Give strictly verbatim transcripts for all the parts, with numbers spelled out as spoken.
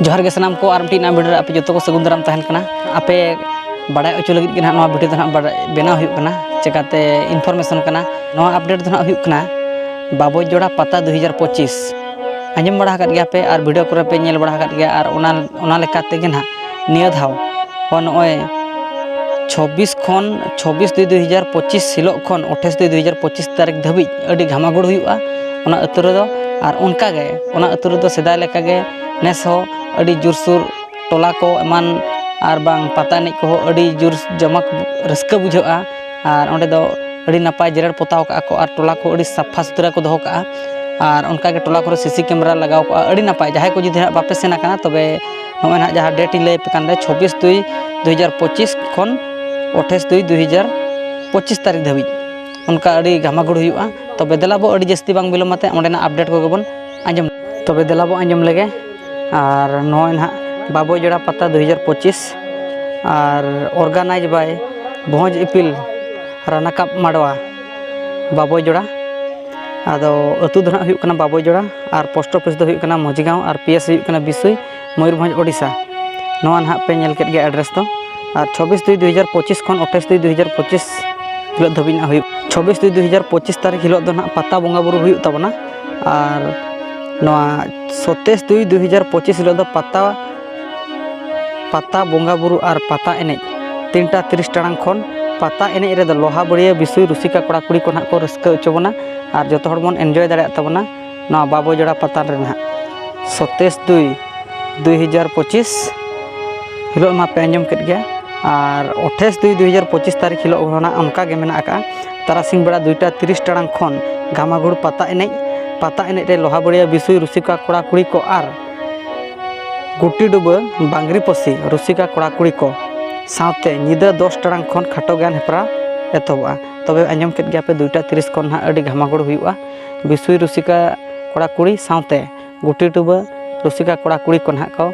ᱡᱚᱦᱟᱨ ᱜᱮ ᱥᱟᱱᱟᱢ ᱠᱚ, ᱟᱨ ᱢᱤᱫᱴᱤᱡ ᱱᱟᱣᱟ video ᱨᱮ ᱟᱯᱮ ᱡᱚᱛᱚ ᱠᱚ ᱥᱟᱹᱜᱩᱱ ᱫᱟᱨᱟᱢ ᱛᱟᱦᱮᱱ ᱠᱟᱱᱟ᱾ ᱟᱯᱮ ᱵᱟᱲᱟᱭ ᱦᱚᱪᱚ ᱞᱟᱹᱜᱤᱫ ᱜᱮ ᱱᱟᱦᱟᱜ ᱱᱚᱣᱟ video ᱫᱚ ᱱᱟᱦᱟᱜ ᱵᱟᱲᱟᱭ, ᱵᱮᱱᱟᱣ ᱦᱩᱭᱩᱜ ᱠᱟᱱᱟ, ᱪᱮᱠᱟᱛᱮ information ᱠᱟᱱᱟ᱾ ᱱᱚᱣᱟ update ᱫᱚ ᱱᱟᱦᱟᱜ ᱦᱩᱭᱩᱜ ᱠᱟᱱᱟ ᱵᱟᱵᱚᱭ ᱡᱚᱲᱟ ᱯᱟᱛᱟ ᱫᱩ ᱦᱟᱡᱟᱨ ᱯᱚᱸᱪᱤᱥ᱾ ᱟᱸᱡᱚᱢ ᱵᱟᱲᱟ ᱟᱠᱟᱫ ᱜᱮᱭᱟ ᱯᱮ ᱟᱨ video ᱠᱚᱨᱮ ᱯᱮ ᱧᱮᱞ ᱵᱟᱲᱟ ᱟᱠᱟᱫ ᱜᱮᱭᱟ, ᱟᱨ ᱚᱱᱟ, ᱚᱱᱟ ᱞᱮᱠᱟ ᱛᱮᱜᱮ ᱱᱟᱦᱟᱜ ᱱᱤᱭᱟᱹ ᱫᱷᱟᱣ ᱦᱚᱸ ᱱᱚᱜᱼᱚᱭ ᱪᱷᱚᱵᱵᱤᱥ ᱠᱷᱚᱱ, ᱪᱷᱚᱵᱵᱤᱥ ᱫᱩᱭ ᱫᱩᱭ ᱦᱟᱡᱟᱨ ᱯᱚᱸᱪᱤᱥ ᱦᱤᱞᱳᱜ ᱠᱷᱚᱱ ᱟᱴᱷᱟᱥ ᱫᱩᱭ ᱫᱩᱭ ᱦᱟᱡᱟᱨ ᱯᱚᱸᱪᱤᱥ ᱛᱟᱹᱨᱤᱠᱷ ᱫᱷᱟᱹᱵᱤᱡ ᱟᱹᱰᱤ ᱜᱷᱟᱢᱟᱜᱷᱩᱲ ᱦᱩᱭᱩᱜᱼᱟ ᱚᱱᱟ ᱟᱹᱛᱩ ᱨᱮᱫᱚ᱾ ᱟᱨ ᱚᱱᱠᱟᱜᱮ ᱚᱱᱟ ᱟᱹᱛᱩ ᱨᱮᱫᱚ ᱥᱮᱫᱟᱭ ᱞᱮᱠᱟᱜᱮ ᱱᱮᱥ ᱦᱚᱸ ᱟᱹᱰᱤ ᱡᱳᱨᱥᱳᱨ ᱴᱚᱞᱟ ᱠᱚ ᱮᱢᱟᱱ ᱟᱨ ᱵᱟᱝ ᱯᱟᱛᱟ ᱮᱱᱮᱡ ᱠᱚᱦᱚᱸ ᱟᱹᱰᱤ ᱡᱳᱨ ᱡᱚᱢᱚᱠ ᱨᱟᱹᱥᱠᱟᱹ ᱵᱩᱡᱷᱟᱹᱜᱼᱟ᱾ ᱟᱨ ᱚᱸᱰᱮ ᱫᱚ ᱟᱹᱰᱤ ᱱᱟᱯᱟᱭ ᱡᱮᱨᱮᱲ ᱯᱚᱛᱟᱣ ᱠᱟᱜᱼᱟ ᱠᱚ ᱟᱨ ᱴᱚᱞᱟ ᱠᱚ ᱟᱹᱰᱤ ᱥᱟᱯᱷᱟ ᱥᱩᱛᱨᱟᱹ ᱠᱚ ᱫᱚᱦᱚ ᱠᱟᱜᱼᱟ᱾ ᱟᱨ ᱚᱱᱠᱟᱜᱮ ᱴᱚᱞᱟ ᱠᱚᱨᱮ CC camera ᱞᱟᱜᱟᱣ ᱠᱚᱜᱼᱟ, ᱟᱹᱰᱤ ᱱᱟᱯᱟᱭ᱾ ᱡᱟᱦᱟᱸᱭ ᱠᱚ ᱡᱩᱫᱤ ᱦᱟᱸᱜ ᱵᱟᱯᱮ ᱥᱮᱱ ᱟᱠᱟᱱᱟ, ᱛᱚᱵᱮ ᱱᱚᱜᱼᱚᱭ ᱱᱟᱦᱟᱜ ᱡᱟᱦᱟᱸ date ᱤᱧ ᱞᱟᱹᱭ ᱟᱯᱮ ᱠᱟᱱ ᱫᱚ, ᱪᱷᱚᱵᱵᱤᱥ ᱫᱩᱭ ᱫᱩᱭ ᱦᱟᱡᱟᱨ ᱯᱚᱸᱪᱤᱥ ᱠᱷᱚᱱ ᱟᱴᱷᱟᱥ ᱫᱩᱭ ᱫᱩᱭ ᱦᱟᱡᱟᱨ ᱯᱚᱸᱪᱤᱥ ᱛᱟᱹᱨᱤᱠᱷ ᱫᱷᱟᱹᱵᱤᱡ ᱚᱱᱠᱟ ᱟᱹᱰᱤ ᱜᱷᱟᱢᱟᱜᱷᱩᱲ ᱦᱩᱭᱩᱜᱼᱟ᱾ ᱛᱚᱵᱮ ᱫᱮᱞᱟ ᱵᱚ, ᱟᱹᱰᱤ ᱡᱟᱹᱥᱛᱤ ᱵᱟᱝ ᱵᱤᱞᱚᱢ ᱟᱛᱮ ᱚᱸᱰᱮᱱᱟᱜ update ᱠᱚᱜᱮ ᱵᱚᱱ ᱟᱸᱡᱚᱢ᱾ ᱛᱚᱵᱮ ᱫᱮᱞᱟ ᱵᱚ ᱟᱸᱡᱚᱢ ᱞᱮᱜᱮ᱾ ᱟᱨ ᱱᱚᱜᱼᱚᱭ ᱱᱟᱦᱟᱜ ᱵᱟᱵᱚᱭ ᱡᱚᱲᱟ ᱯᱟᱛᱟ ᱫᱩᱭ ᱦᱟᱡᱟᱨ ᱯᱚᱸᱪᱤᱥ, ᱟᱨ organize by ᱵᱷᱚᱸᱡᱽ ᱤᱯᱤᱞ ᱨᱟᱱᱟᱠᱟᱵ ᱢᱟᱰᱣᱟ ᱵᱟᱵᱚᱭ ᱡᱚᱲᱟ᱾ ᱟᱫᱚ ᱟᱹᱛᱩ ᱫᱚ ᱱᱟᱦᱟᱜ ᱦᱩᱭᱩᱜ ᱠᱟᱱᱟ ᱵᱟᱵᱚᱭ ᱡᱚᱲᱟ, ᱟᱨ post office ᱫᱚ ᱦᱩᱭᱩᱜ ᱠᱟᱱᱟ ᱢᱟᱹᱡᱷᱤᱜᱟᱸᱣ, ᱟᱨ PS ᱦᱩᱭᱩᱜ ᱠᱟᱱᱟ ᱵᱤᱥᱩᱭ, ᱢᱚᱭᱩᱨᱵᱷᱚᱸᱡᱽ, ᱳᱰᱤᱥᱟ᱾ ᱱᱚᱣᱟ ᱱᱟᱦᱟᱜ ᱯᱮ ᱧᱮᱞ ᱠᱮᱫ ᱜᱮᱭᱟ address ᱫᱚ᱾ ᱟᱨ ᱪᱷᱚᱵᱵᱤᱥ ᱫᱩᱭ ᱫᱩᱭ ᱦᱟᱡᱟᱨ ᱯᱚᱸᱪᱤᱥ ᱠᱷᱚᱱ ᱟᱴᱷᱟᱥ ᱫᱩᱭ ᱫᱩᱭ ᱦᱟᱡᱟᱨ ᱯᱚᱸᱪᱤᱥ ᱦᱤᱞᱳᱜ ᱫᱷᱟᱹᱵᱤᱡ ᱱᱟᱜ ᱦᱩᱭᱩᱜ᱾ ᱪᱷᱚᱵᱵᱤᱥ ᱫᱩᱭ ᱫᱩᱭ ᱦᱟᱡᱟᱨ ᱯᱚᱸᱪᱤᱥ ᱛᱟᱹᱨᱤᱠᱷ ᱦᱤᱞᱳᱜ ᱫᱚ ᱱᱟᱜ ᱯᱟᱛᱟ ᱵᱚᱸᱜᱟ ᱵᱩᱨᱩ ᱦᱩᱭᱩᱜ ᱛᱟᱵᱚᱱᱟ᱾ ᱟᱨ ᱱᱚᱣᱟ ᱥᱟᱛᱟᱥ ᱫᱩᱭ ᱫᱩᱭ ᱦᱟᱡᱟᱨ ᱯᱚᱸᱪᱤᱥ ᱦᱤᱞᱳᱜ ᱫᱚ ᱯᱟᱛᱟ, ᱯᱟᱛᱟ ᱵᱚᱸᱜᱟ ᱵᱩᱨᱩ ᱟᱨ ᱯᱟᱛᱟ ᱮᱱᱮᱡ ᱛᱤᱱᱴᱟ ᱛᱤᱨᱤᱥ ᱴᱟᱲᱟᱝ ᱠᱷᱚᱱ ᱯᱟᱛᱟ ᱮᱱᱮᱡ ᱨᱮᱫᱚ ᱞᱳᱦᱟᱵᱟᱹᱲᱤᱭᱟᱹ ᱵᱤᱥᱩᱭ ᱨᱩᱥᱤᱠᱟ ᱠᱚᱲᱟ ᱠᱩᱲᱤ ᱠᱚ ᱱᱟᱜ ᱠᱚ ᱨᱟᱹᱥᱠᱟᱹ ᱦᱚᱪᱚ ᱵᱚᱱᱟ᱾ ᱟᱨ ᱡᱚᱛᱚ ᱦᱚᱲ ᱵᱚᱱ enjoy ᱫᱟᱲᱮᱭᱟᱜ ᱛᱟᱵᱚᱱᱟ ᱱᱚᱣᱟ ᱵᱟᱵᱚ ᱡᱚᱲᱟ ᱯᱟᱛᱟ ᱨᱮ ᱱᱟᱦᱟᱜ᱾ ᱥᱟᱛᱟᱥ ᱫᱩᱭ ᱫᱩᱭ ᱦᱟᱡᱟᱨ ᱯᱚᱸᱪᱤᱥ ᱦᱤᱞᱳᱜ ᱢᱟ ᱯᱮ ᱟᱸᱡᱚᱢ ᱠᱮᱫ ᱜᱮᱭᱟ᱾ ᱟᱨ ᱟᱴᱷᱟᱥ ᱫᱩᱭ ᱫᱩᱭ ᱦᱟᱡᱟᱨ ᱯᱚᱸᱪᱤᱥ ᱛᱟᱹᱨᱤᱠᱷ ᱦᱤᱞᱳᱜ ᱦᱚᱸ ᱱᱟᱜ ᱚᱱᱠᱟ ᱜᱮ ᱢᱮᱱᱟᱜ ᱟᱠᱟᱫᱼᱟ᱾ ᱛᱟᱨᱟᱥᱤᱧ ᱵᱮᱲᱟ ᱫᱩᱭᱴᱟ ᱛᱤᱨᱤᱥ ᱴᱟᱲᱟᱝ ᱠᱷᱚᱱ ᱜᱷᱟᱢᱟᱜᱷᱩᱲ ᱯᱟᱛᱟ ᱮᱱᱮᱡ, ᱯᱟᱛᱟ ᱮᱱᱮᱡ ᱨᱮ ᱞᱳᱦᱟᱵᱟᱹᱲᱤᱭᱟᱹ ᱵᱤᱥᱩᱭ ᱨᱩᱥᱤᱠᱟ ᱠᱚᱲᱟ ᱠᱩᱲᱤ ᱠᱚ ᱟᱨ ᱜᱩᱴᱤ ᱰᱩᱵᱟᱹ ᱵᱟᱝᱨᱤ ᱯᱟᱹᱥᱤ ᱨᱩᱥᱤᱠᱟ ᱠᱚᱲᱟ ᱠᱩᱲᱤ ᱠᱚ ᱥᱟᱶᱛᱮ ᱧᱤᱫᱟᱹ ᱫᱚᱥ ᱴᱟᱲᱟᱝ ᱠᱷᱚᱱ ᱠᱷᱟᱴᱚ ᱜᱟᱭᱟᱱ ᱦᱮᱯᱨᱟᱣ ᱮᱛᱚᱦᱚᱵᱚᱜᱼᱟ᱾ ᱛᱚᱵᱮ ᱟᱸᱡᱚᱢ ᱠᱮᱫ ᱜᱮᱭᱟ ᱯᱮ, ᱫᱩᱭᱴᱟ ᱛᱤᱨᱤᱥ ᱠᱷᱚᱱ ᱱᱟᱦᱟᱜ ᱟᱹᱰᱤ ᱜᱷᱟᱢᱟᱜᱷᱩᱲ ᱦᱩᱭᱩᱜᱼᱟ᱾ ᱵᱤᱥᱩᱭ ᱨᱩᱥᱤᱠᱟ ᱠᱚᱲᱟ ᱠᱩᱲᱤ ᱥᱟᱶᱛᱮ ᱜᱩᱴᱤ ᱰᱩᱵᱟᱹ ᱨᱩᱥᱤᱠᱟ ᱠᱚᱲᱟ ᱠᱩᱲᱤ ᱠᱚ ᱱᱟᱦᱟᱜ ᱠᱚ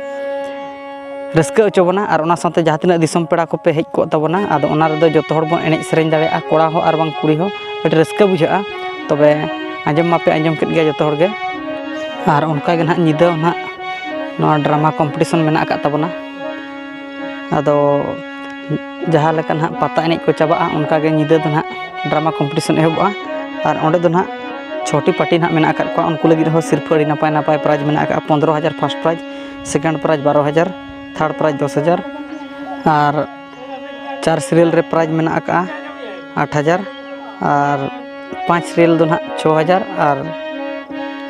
ᱨᱟᱹᱥᱠᱟᱹ ᱦᱚᱪᱚ ᱵᱚᱱᱟ᱾ ᱟᱨ ᱚᱱᱟ ᱥᱟᱶᱛᱮ ᱡᱟᱦᱟᱸ ᱛᱤᱱᱟᱹᱜ ᱫᱤᱥᱚᱢ ᱯᱮᱲᱟ ᱠᱚᱯᱮ ᱦᱮᱡ ᱠᱚᱜ ᱛᱟᱵᱚᱱᱟ, ᱟᱫᱚ ᱚᱱᱟ ᱨᱮᱫᱚ ᱡᱚᱛᱚ ᱦᱚᱲ ᱵᱚᱱ ᱮᱱᱮᱡ ᱥᱮᱨᱮᱧ ᱫᱟᱲᱮᱭᱟᱜᱼᱟ, ᱠᱚᱲᱟ ᱦᱚᱸ ᱟᱨ ᱵᱟᱝ ᱠᱩᱲᱤ ᱦᱚᱸ᱾ ᱟᱹᱰᱤ ᱨᱟᱹᱥᱠᱟᱹ ᱵᱩᱡᱷᱟᱹᱜᱼᱟ᱾ ᱛᱚᱵᱮ ᱟᱸᱡᱚᱢ ᱢᱟᱯᱮ ᱟᱸᱡᱚᱢ ᱠᱮᱫ ᱜᱮᱭᱟ ᱡᱚᱛᱚ ᱦᱚᱲ ᱜᱮ᱾ ᱟᱨ ᱚᱱᱠᱟ ᱜᱮ ᱱᱟᱦᱟᱜ ᱧᱤᱫᱟᱹ ᱱᱟᱦᱟᱜ ᱱᱚᱣᱟ ᱰᱨᱟᱢᱟ ᱠᱚᱢᱯᱤᱴᱤᱥᱚᱱ ᱢᱮᱱᱟᱜ ᱟᱠᱟᱫ ᱛᱟᱵᱚᱱᱟ᱾ ᱟᱫᱚ ᱡᱟᱦᱟᱸ ᱞᱮᱠᱟ ᱱᱟᱦᱟᱜ ᱯᱟᱛᱟ ᱮᱱᱮᱡ ᱠᱚ ᱪᱟᱵᱟᱜᱼᱟ, ᱚᱱᱠᱟᱜᱮ ᱧᱤᱫᱟᱹ ᱫᱚ ᱱᱟᱦᱟᱜ ᱰᱨᱟᱢᱟ ᱠᱚᱢᱯᱤᱴᱤᱥᱚᱱ ᱮᱦᱚᱵᱚᱜᱼᱟ᱾ ᱟᱨ ᱚᱸᱰᱮ ᱫᱚ ᱱᱟᱦᱟᱜ ᱪᱷᱚᱴᱤ ᱯᱟᱨᱴᱤ ᱱᱟᱦᱟᱜ ᱢᱮᱱᱟᱜ ᱟᱠᱟᱫ ᱠᱚᱣᱟ᱾ ᱩᱱᱠᱩ ᱞᱟᱹᱜᱤᱫ ᱦᱚᱸ ᱥᱤᱨᱯᱷᱟᱹ ᱟᱹᱰᱤ ᱱᱟᱯᱟᱭ ᱱᱟᱯᱟᱭ ᱯᱨᱟᱭᱤᱡᱽ ᱢᱮᱱᱟᱜ ᱟᱠᱟᱫᱼᱟ᱾ ᱯᱚᱱᱫᱽᱨᱚ ᱦᱟᱡᱟᱨ ᱯᱷᱟᱥᱴ ᱯᱨᱟᱭᱤᱡᱽ, ᱥᱮᱠᱮᱱᱰ ᱯᱨᱟᱭᱤᱡᱽ ᱵᱟᱨᱚ ᱦᱟᱡᱟᱨ, ᱛᱷᱟᱨᱰ ᱯᱨᱟᱭᱤᱡᱽ ᱫᱚᱥ ᱦᱟᱡᱟᱨ, ᱟᱨ ᱪᱟᱨ ᱥᱤᱨᱤᱭᱟᱞ ᱨᱮ ᱯᱨᱟᱭᱤᱡᱽ ᱢᱮᱱᱟᱜ ᱟᱠᱟᱫᱼᱟ ᱟᱴ ᱦᱟᱡᱟᱨ, ᱟᱨ ᱯᱟᱸᱪ ᱥᱤᱨᱤᱭᱟᱞ ᱫᱚ ᱱᱟᱦᱟᱜ ᱪᱷᱚ ᱦᱟᱡᱟᱨ, ᱟᱨ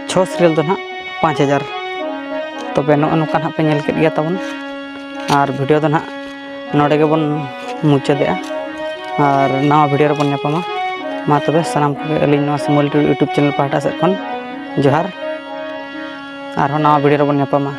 ᱪᱷᱚ ᱥᱤᱨᱤᱭᱟᱞ ᱫᱚ ᱱᱟᱦᱟᱜ ᱯᱟᱸᱪ ᱦᱟᱡᱟᱨ᱾ ᱛᱚᱵᱮ ᱱᱚᱜᱼᱚ ᱱᱚᱝᱠᱟ ᱱᱟᱦᱟᱜ ᱯᱮ ᱧᱮᱞ ᱠᱮᱫ ᱜᱮᱭᱟ ᱛᱟᱵᱚᱱ, ᱟᱨ ᱵᱷᱤᱰᱤᱭᱳ ᱫᱚ ᱱᱟᱦᱟᱜ ᱱᱚᱰᱮ ᱜᱮᱵᱚᱱ ᱢᱩᱪᱟᱹᱫᱮᱜᱼᱟ, ᱟᱨ ᱱᱟᱣᱟ ᱵᱷᱤᱰᱤᱭᱳ ᱨᱮᱵᱚᱱ ᱧᱟᱯᱟᱢᱟ᱾ ᱢᱟ ᱛᱚᱵᱮ ᱥᱟᱱᱟᱢ ᱠᱚᱜᱮ ᱟᱹᱞᱤᱧ ᱱᱚᱣᱟ ᱥᱤᱢᱚᱞ ᱴᱩᱰᱩ ᱭᱩᱴᱩᱵᱽ ᱪᱮᱱᱮᱞ ᱯᱟᱦᱴᱟ ᱥᱮᱫ ᱠᱷᱚᱱ ᱡᱚᱦᱟᱨ, ᱟᱨᱦᱚᱸ ᱱᱟᱣᱟ ᱵᱷᱤᱰᱤᱭᱳ ᱨᱮᱵᱚᱱ ᱧᱟᱯᱟᱢᱟ᱾